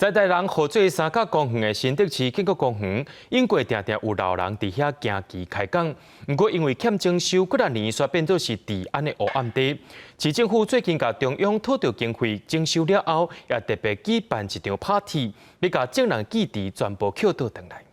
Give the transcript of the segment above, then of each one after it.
在地人號做三角公園的新竹市建國公園，往過定定有老人佇遐行棋開講。毋過因為欠整修，幾若年煞變做是治安的烏暗地。市政府最近共中央討著經費整修了後，也特別舉辦一場 party，欲共眾人記忆全部抾倒轉來。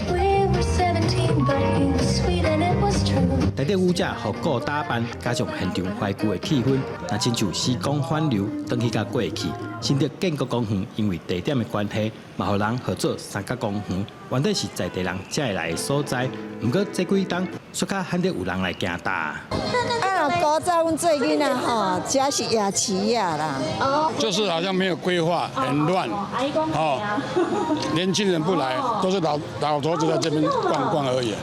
We were 17, but he was sweet and it was true. 台頂舞者復古打扮，加上現場懷舊的氣氛，若親像時光反流，轉去佮過去。新竹建國公園因為地點的關係，嘛予人號做三角公園，原底是在地人才會來的所在。毋過這幾冬，煞較罕得有人來行踏。啊，古早阮做囡仔吼，遮是夜市仔啦。就是好像沒有規劃，很亂。哦，年輕人不來，都是老老頭子在這邊逛逛而已。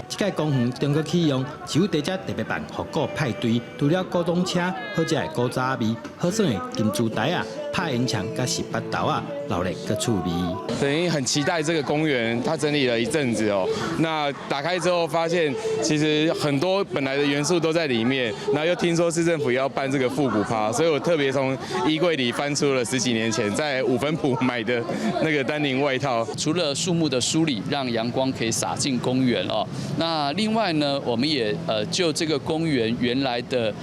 這屆公園重閣啟用，市府佇遮特別辦復古派對，除了古董車、好食的古早味、好耍的金珠台仔、拍煙腸佮十八豆仔，鬧熱閣趣味。等於很期待這個公園，它整理了一陣子哦。那打開之後發現，其實很多本來的元素都在裡面。然後又聽說市政府要辦這個復古趴，所以我特別從衣櫃裡翻出了十幾年前在五分埔買的那個丹寧外套。除了樹木的梳理，讓陽光可以灑進公園哦。那另外呢，我們也就這個公園原來的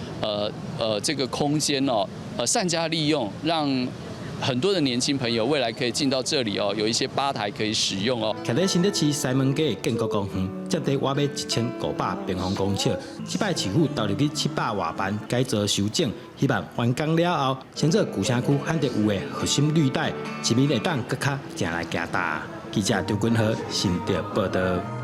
這個空間哦，善加利用，讓很多的年輕朋友未來可以進到這裡哦，有一些吧台可以使用哦。徛佇新竹市西門街的建國公園，佔地約1500平方公尺。這擺市府投入去700外萬改造修整，希望完工了後，成做舊城區罕得有的核心綠帶，市民會當閣較正來行踏。記者張君和新竹報導。